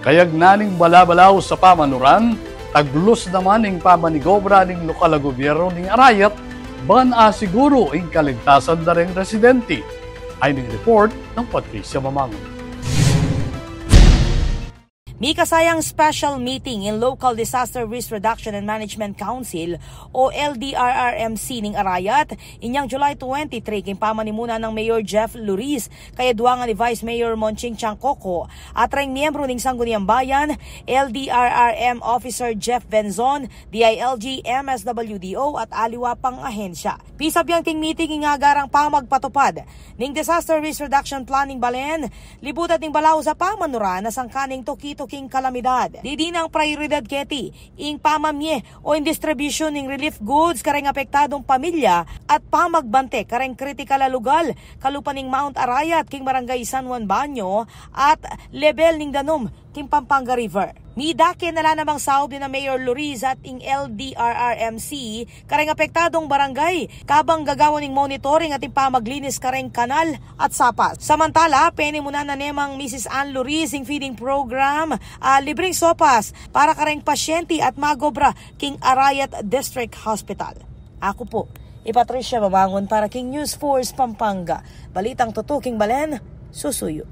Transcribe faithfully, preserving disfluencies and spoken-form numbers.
Kayag na ning balabalaus a pamanuran, taglus naman ing pamanigobra ning lokal a gobyerno ning Arayat, ban asiguru ing kaligtasan da ring residente. Ay ning report nang Patricia Mamangun. Mikasayang special meeting ing Local Disaster Risk Reduction and Management Council o L D R R M C ning Arayat, inyang July twenty-three, king pamanimuna nang Mayor Jeff Luris, kayadwangan ni Vice Mayor Monching Changcoco, at reng miyembro ning Sangguniang Bayan, L D R R M Officer Jeff Benzon, D I L G, M S W D O, at aliwa pang ahensya. Pisapyang king meeting ing agarang pamagpatupad ning Disaster Risk Reduction Plan ning balen, libutan ning balaus a pamanuran a sangkan ning tuki-tuking kalamidad. Didinang prioridad keti ing pamamie o ing distribution ning relief goods kareng apektadung pamilya at pamagbante kareng kritikal a lugal kalupa ning Mount Arayat king Barangay San Juan Baño at lebel ning danum king Pampanga River. Midake na la namang saup ning Mayor Luris at ing L D R R M C kareng apektadung barangay, kabang gagawan ning monitoring at ing pamaglinis kareng kanal at sapas. Samantala, penimunan na ne mang Missus Ann Luris ing feeding program, ah, libreng sopas para kareng pasyente at magobra king Arayat District Hospital. Aku pu i Patricia Mamangun para king News Force Pampanga. Balitang tutuking balen, susuyu.